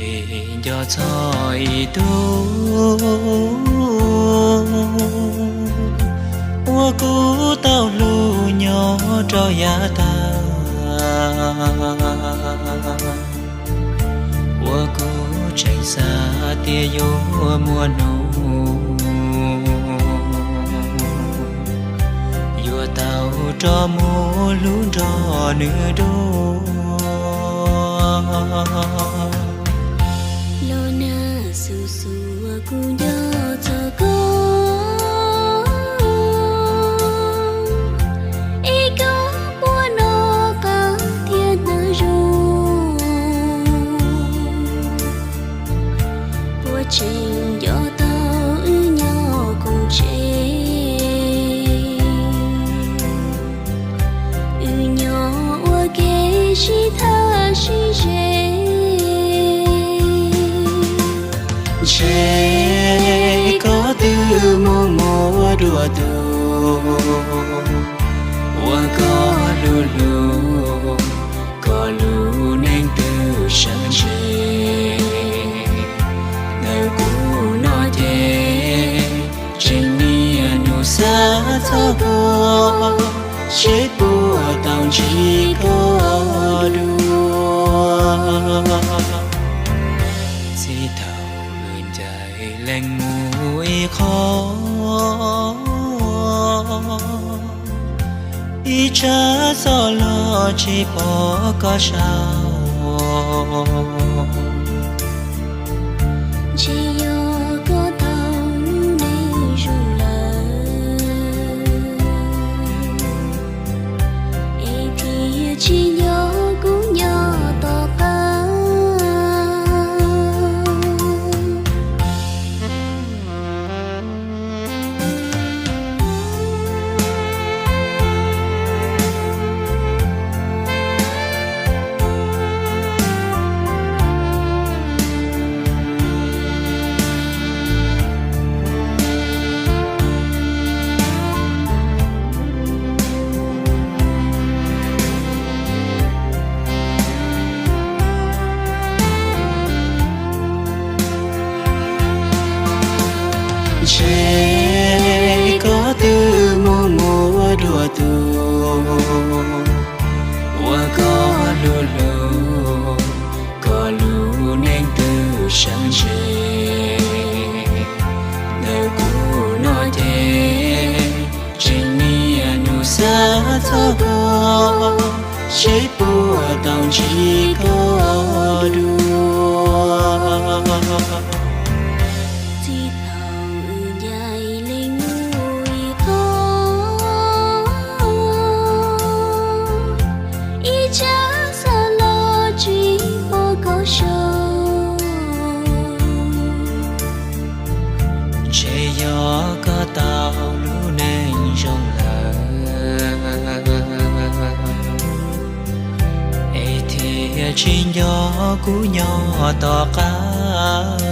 Tsis nco txog ib tug uas kuv tau hlub nyob rau yav tag, uas kuv tseem xav tias yuav muaj hnub yuav tau rov mus hlub nrog nws dua. Los nag xus xus kuv nco txog koj, es koj puas noj qab thiab hnav zoo, puas tseem nco tau wb nyob koog tsev, wb nyob ua ke sib tham sib ze. Ntshe koj twb mus muaj dua tus uas koj hlub hlub, koj lub neej twb sawv ntshe. Ntawm kuv no ces tseem niaj hnub xav txog koj, seb puas tau ntsib koj dua. Txij thaum wb ncaim leej mus ib qho, ib tsam txoj los tsis pom koj saum. Ntshe yog koj tau lub neej zoo lawm, es thiaj tsis nco kuv nyob tom qab. Ntshe koj twb mus muaj dua tus uas koj hlub hlub, koj lub neej twb sawv ntshe. Ntawm kuv no ces tseem niaj hnub xav txog koj, seb puas tau ntsib koj dua. Txij thaum wb ncaim leej mus ib qho, ib tsam xav los tsis pom koj saum. Ntshe yog koj tau lub neej zoo lawm, es thiaj tsis nco kuv nyob tom qab.